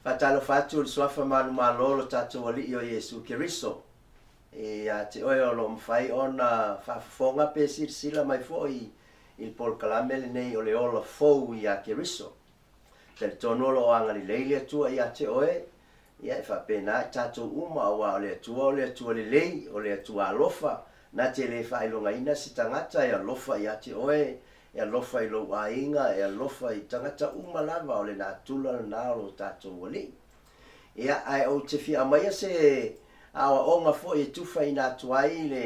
Faatalofa atu i le Suafa manumalo o lo tatou Alii o Iesu Keriso. Ia te oe o lo o mafai ona faafofoga pe silasila mai foi i le polokalame lenei o le Ola Fou ia Keriso. Talitonu o lo o agalelei le Atua ia te oe, ia e faapena i tatou uma, aua o le Atua o le Atua lelei, o le Atua alofa, na te le faailogaina se tagata e alofa ia te oe, e alofa i lou aiga, e alofa i tagata uma lava, o le natura lena o lo tatou Alii. Ia, ae ou te fia aumaia se aoaoga foi e tufaina atu ai le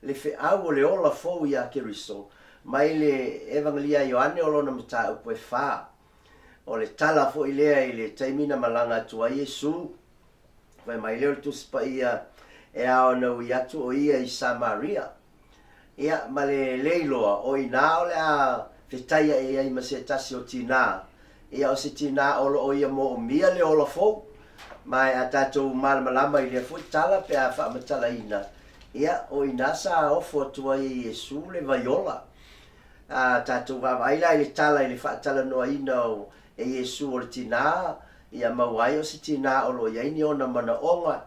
le feau o le ola fou iā Keriso, mai le Evagelia a Ioane o lona mataupu e fa. O le tala foi lea i le taimi na malaga atu ai Iesu, fai mai lea o le Tusi Paia e ao ona ui atu o ia i Samaria. Ia, ma le le iloa, o inā o le a fetai aʻe ai ma se tasi o tinā, ia o se tinā o lo o ia moomia le ola fou. Ma e a tatou malamalama i lea foi tala pe a faamatalaina, ia, o inā sa ofo atu ai e Iesu le vai ola. A tatou vaavaai la i le tala i le faatalanoaina o e Iesu o le tinā, ia maua ai o se tinā o lo o i ai ni ona manaoga,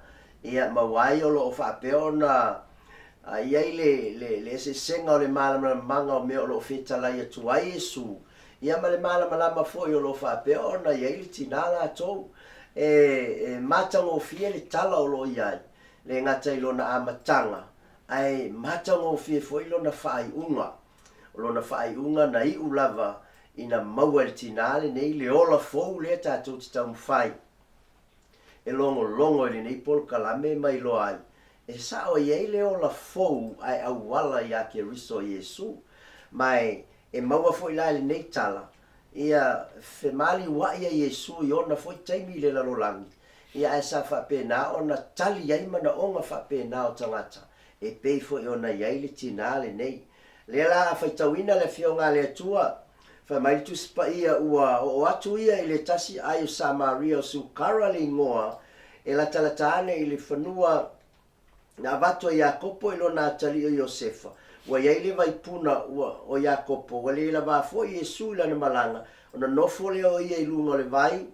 ia maua ai o lo o faapea ona A i ai le, le, le eseesega o le malamalamaga o mea o lo o fetalai atu ai Iesu, ia ma le malamalama foi o lo o faapea ona i ai le tinā latou. E, e matagofie le tala o lo o i ai, le gata i lona amataga, ae matagofie foi lona faaiuga. O lona faaiuga na iu lava ina maua e le tinā lenei le ola fou lea tatou te taumafai. e logologo i lenei polokalame ma iloa ai, e sao i ai le ola fou ae auala iā Keriso Iesu. Ma e, e maua foi la i lenei tala, ia femaliuaʻi a Iesu i ona foi taimi i le lalolagi, ia ae sa faapena ona tali ai manaoga faapena o tagata, e pei foi ona i ai le tinā lenei. Lea la a faitauina le Afioga a le Atua, Fai mai le Tusi Paia, Ua oo atu ia i le tasi ai o Samaria o Sukara le igoa, e latalata ane i le fanua na avatu e Iakopo i lona atalii o Iosefa. Ua i ai le vaipuna ua o Iakopo, ua le lavā foi Iesu i lana malaga, ona nofo lea o ia i luga o le vai,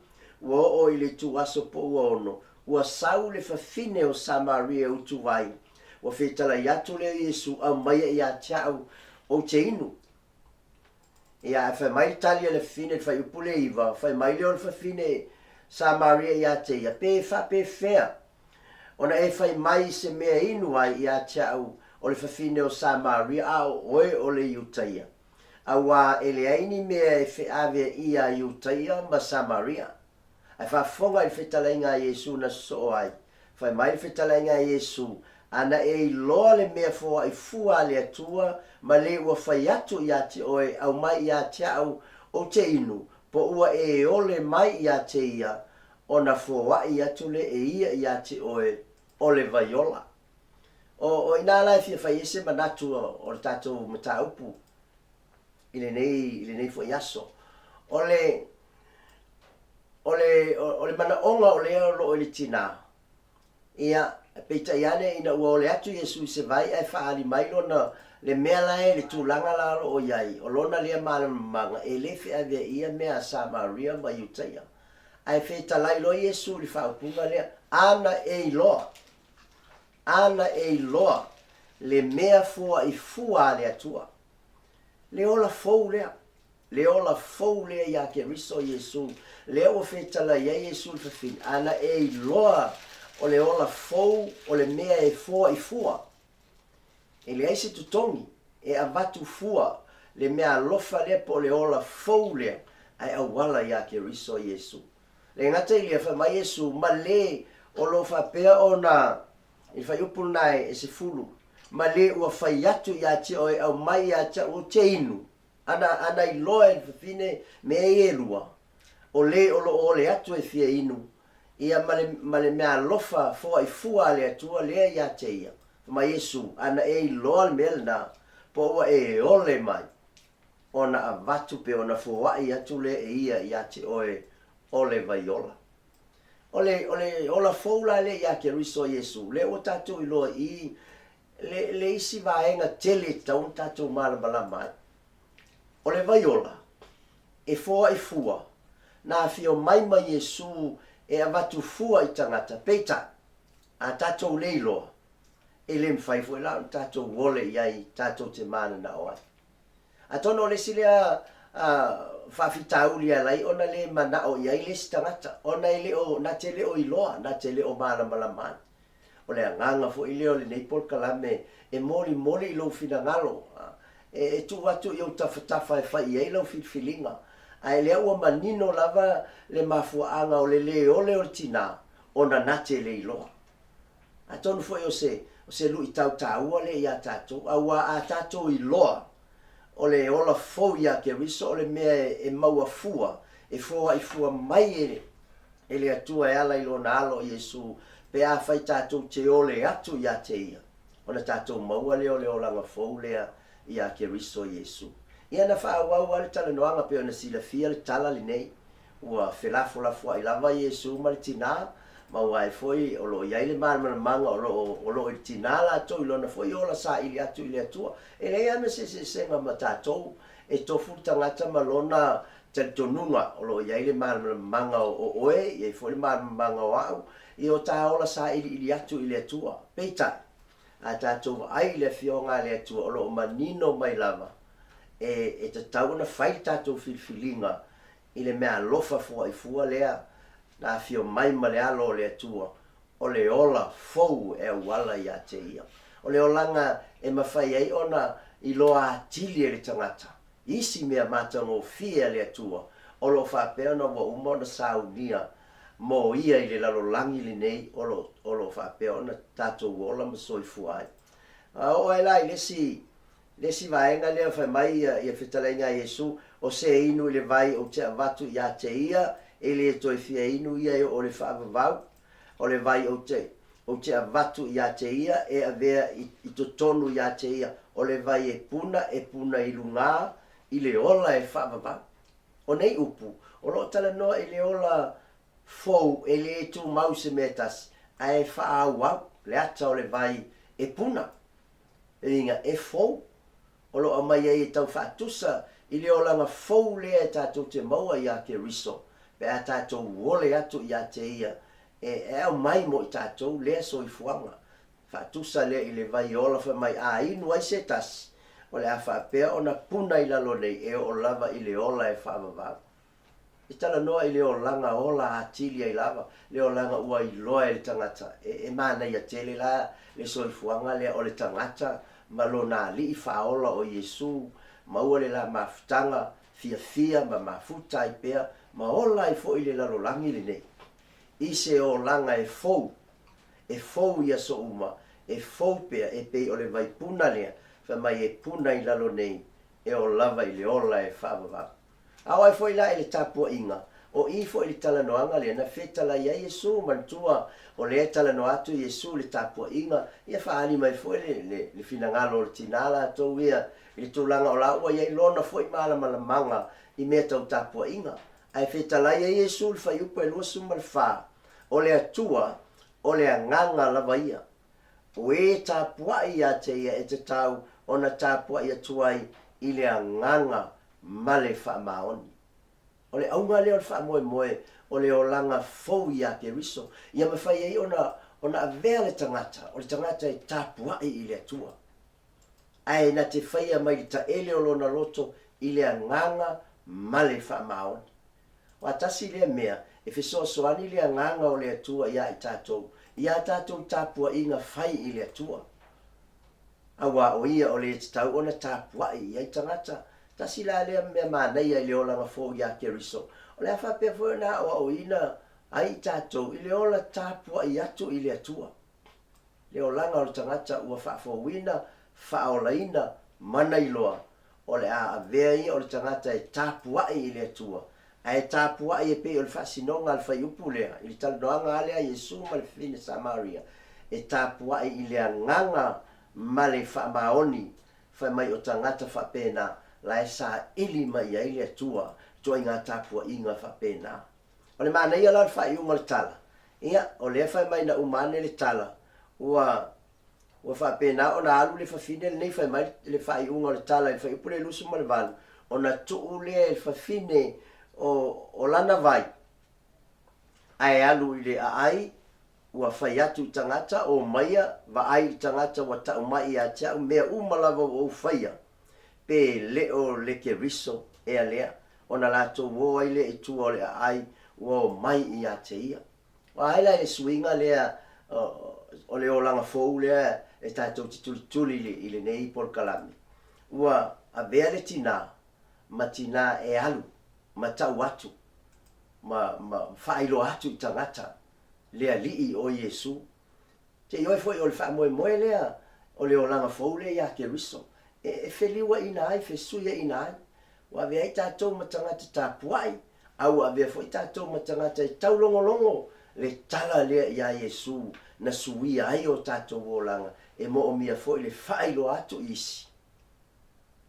ua oo i le ituaso po ua ono, ua sau le fafine o Samaria e utuvai. Ua fetalai atu lea o Iesu, Aumaia ia te au, ou te inu. Ia, ae fai mai le tali a le fafine i le fuaiupu le 9, fai mai lea o le fafine Samaria ia te ia, Pe faapefea ona e fai mai i se mea e inu ai ia te au o le fafine o Samaria a o oe o le Iutaia? Auā e leai ni mea e feʻave ia Iutaia ma Samaria. Ae faafofoga i le fetalaiga a Iesu na sosoo ai. Fai mai le fetalaiga a Iesu, Ana e iloa le mea foaʻi fua a le Atua ma le ua fai atu ia te oe, aumai ia te au ou te inu, po ua e ole mai ia te ia, ona foaʻi atu le e ia ia te oe o le vai ola. O, o inā la e fia fai ai se manatu o le tatou mataupu i lenei, i lenei foi aso. O le, O le, o le manaoga o lea o lo o i le tinā, ia, peitai ane ina ua ole atu Iesu i se vai ae faaali mai lona, le mea la e, le tulaga la o lo o i ai, o lona lea malamalamaga, e le feaveai ia mea a Samaria ma Iutaia. Ae fetalai loa Iesu i le faaupuga lea, Ana e iloa, ana e iloa le mea foai fua a le Atua, le ola fou lea. Le ola fou lea iā Keriso Iesu, lea ua fetalai ai Iesu i le fafine, ana e iloa o le ola fou o le mea e foai fua. E leai se totogi e avatu fua le mea alofa lea po o le ola fou lea ae auala iā Keriso Iesu. Le gata i lea, fai mai Iesu, ma le o lo o faapea ona i le fuaiupu lena e 10, ma le ua fai atu ia te oe aumai ia te au ou te inu, Ana, ana iloa e le fafine mea ia e lua, o le o lo o ole atu e fia inu, ia ma le, ma le mea alofa foai fua a le Atua lea ia te ia. Fai mai Iesu, Ana e iloa le mea lena, po ua e ole mai, ona avatu pe ona foai atu lea e ia ia te oe o le vai ola. O le, o le ola fou la lea ia Keriso Iesu, lea ua tatou iloa i Le, le isi vaega tele e tatau ona tatou malamalama ai, o le vai ola, e foai fua, na afio mai ma Iesu e avatu fua i tagata, peitai, a tatou le iloa, e le mafai foi la ona tatou ole i ai tatou te mananao ai. Atonu o le isi lea faafitauli e ala ai ona le manao i ai le isi tagata, ona e le o, na te le o iloa, na te le o malamalama ai. O le agaga foi lea o lenei polokalame e molimoli i lou finagalo, e tuu atu i ou tafatafa e fai i ai lau filifiliga. Ae lea ua manino lava le mafuaaga o le le ole o le tina, ona na te le iloa. Atonu foi o se, o se luitau taua lea iā tatou, auā a tatou iloa o le ola fou iā Keriso o le mea e maua fua, e foai fua mai e, e le Atua e ala i Lona Alo o Iesu, pe afai tatou te ole atu iā te Ia, ona tatou maua lea o le olaga fou lea iā Keriso Iesu. Ia na faaauau lava le talanoaga pei ona silafia le tala lenei. Ua felafolafoai lava Iesu ma le tinā, ma ua ae foi o lo o i ai le malamalamaga o lo o, o lo o i le tinā latou i lona foi ola saili atu i le Atua. E leai lava ma se eseesega ma tatou, e tofu le tagata ma lona talitonuga o lo o i ai le malamalamaga o oe, i ai foi le malamalamaga o au, i o ta ola sailiili atu i le Atua. Peitai, a tatou vaai i le Afioga a le Atua o lo o manino mai lava, e, e tatau ona fai le tatou filifiliga i le meaalofa fuaifua lea na afio mai ma le Alo o le Atua, o le ola fou e auala ia te Ia. O le olaga e mafai ai ona iloa atili e le tagata isi mea matagofie a le Atua o lo o faapea ona ua uma ona saunia mo ia i le lalolagi lenei o lo o lo o faapea ona tatou ola ma soifua ai. A oo ai la i le isi Le isi vaega lea fai mai ia ia fetalaiga a Iesu, O se inu i le vai ou te avatu ia te ia, e le toe fia inu ia e oo i le faavavau. O le vai ou te ou te avatu ia te ia e avea i i totonu ia te ia, o le vai e puna, e puna i lugā, i le ola e faavavau. O nei upu, o lo o talanoa i le ola fou e le tumau i se mea e tasi, ae faaauau le ata o le vai e puna. Uiga e fou, o lo o aumai ai e tau faatusa i le olaga fou lea e tatou te maua iā Keriso, pe a tatou ole atu iā te Ia e aumai mo i tatou lea soifuaga. Faatusa lea i le vai ola fai mai a inu ai se tasi, o le a faapea ona puna i lalo nei e oo lava i le ola e faavavau. E talanoa i le olaga ola atili ai lava, le olaga ua iloa e le tagata. E, e manaia tele la le soifuaga lea o le tagata ma lona Alii faaola o Iesu, maua le la mafutaga fiafia ma mafuta ai pea ma ola ai foi le lalolagi lenei i se olaga e fou, e fou i aso uma, e fou pea e pei o le vaipuna lea fai mai e puna i lalo nei e oo lava i le ola e faavavau. A oo ai foi la i le tapuaiga, o i foi le talanoaga lea na fetalai ai Iesu, manatua o lea e talanoa atu Iesu i le tapuaiga, ia faaali mai foi le, le, le finagalo o le tina latou ia i le tulaga o la ua i ai lona foi malamalamanga i mea tau tapuaiga. Ae fetalai ai Iesu i le fuaiupu e 24, O le Atua, o le Agaga lava ia. O e tapuai ia te ia e tatau ona tapuai atu ai i le agaga ma le faamaoni. O le auga lea o le faamoemoe o le olaga fou iā Keriso, ia mafai ai ona ona avea le tagata, o le tagata e tapuai i le Atua. Ae na te faia mai le taele o lona loto i le agaga ma le faamaoni. Aua tasi lea mea e fesoasoani le agaga o le Atua iā i tatou, i a tatou tapuaiga fai i le Atua. Auā o Ia o le tatau ona tapuai i ai tagata. Tasi la lea mea manaia i le olaga fou iā Keriso, o le a faapea foi ona aoaoina ai i tatou i le ola tapuai atu i le Atua. Le olaga o le tagata ua faafouina, faaolaina, ma na iloa, o le a avea ia o le tagata e tapuai i le Atua, ae tapuai e pei o le faasinoga a le fuaiupu lea, i le talanoaga lava lea a Iesu ma le fafine Samaria, e tapuai i le agaga ma le faamaoni, fai mai o tagata faapena la e saili mai i ai le Atua, ituaiga tapuaiga faapena. O le manaia la o le faaiuga o le tala, ia, o lea fai mai na uma ane le tala, ua, ua faapena ona alu le fafine lenei, fai mai le faaiuga o le tala i le fuaiupu lea 28, ona tuu lea e le fafine o, o lana vai. Ae alu i le aai, ua fai atu i tagata, Omaia, vaai i tagata ua tau mai ia te au mea uma lava ua ou faia, pe le o le Keriso ea lea, ona latou o ai lea i tua o le aai, ua omai ia te ia. Ua ai la i le suiga lea o le olaga fou lea e tatou te tulituli i lenei polokalame, ua avea le tinā ma tinā e alu ma tau atu ma ma faailoa atu i tagata le Alii o Iesu. Te ioe foi o le faamoemoe lea o le olaga fou lea iā Keriso e feliuaina ai, fesuiaina ai. Ua avea ai tatou ma tagata tapuai, a ua avea foi tatou ma tagata e taulogologo le tala lea iā Iesu na suia ai o tatou olaga e moomia foi le faailoa atu i isi.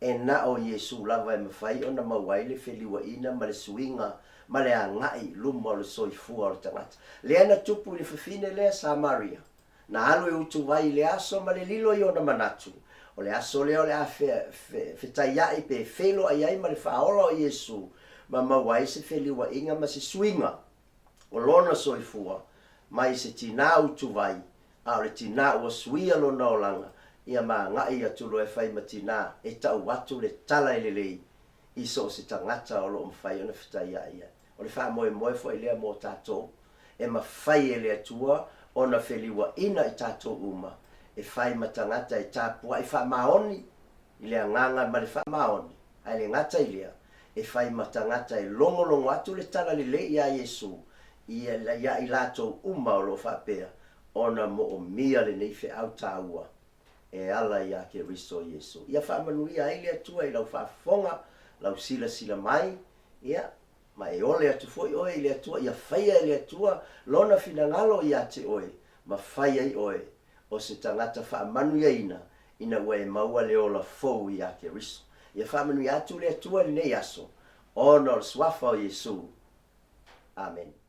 E na o Iesu lava e mafai ona maua ai le feliuaina ma le suiga ma le agai i luma o le soifua o le tagata. Lea na tupu i le fafine lea Samaria, na alu e utuvai i le aso ma le lilo i ona manatu, o le aso lea o le a fetaia'i pe feiloai ai ma le Faaola o Iesu ma maua ai se feliua'iga ma se suiga o lona soifua mai se tinā utuvai a o le tinā ua suia lona olaga, ia ma agai atu loa e fai ma tinā e tau atu le tala e lelei i so o se tagata o lo o mafai ona fetaia'i ai. O le faamoemoe foi lea mo tatou, e mafai e le Atua ona feliuaina i tatou uma e fai ma tagata e tapuai faamaoni i le agaga ma le faamaoni, ae le gata i lea, e fai ma tagata e logologo atu le tala lelei iā Iesu ia i latou uma o lo o faapea ona moomia lenei feau taua e ala iā Keriso Iesu. Ia faamanuia ai le Atua i lau faafofoga, lau silasila mai, ia, ma e ole atu foi oe i le Atua, ia faia e le Atua Lona finagalo iā te oe, ma fai ai oe o se tagata faamanuiaina ina ua e maua le ola fou iā Keriso. Ia faamanuia atu le Atua i lenei aso, ona o le Suafa o Iesu. Amene.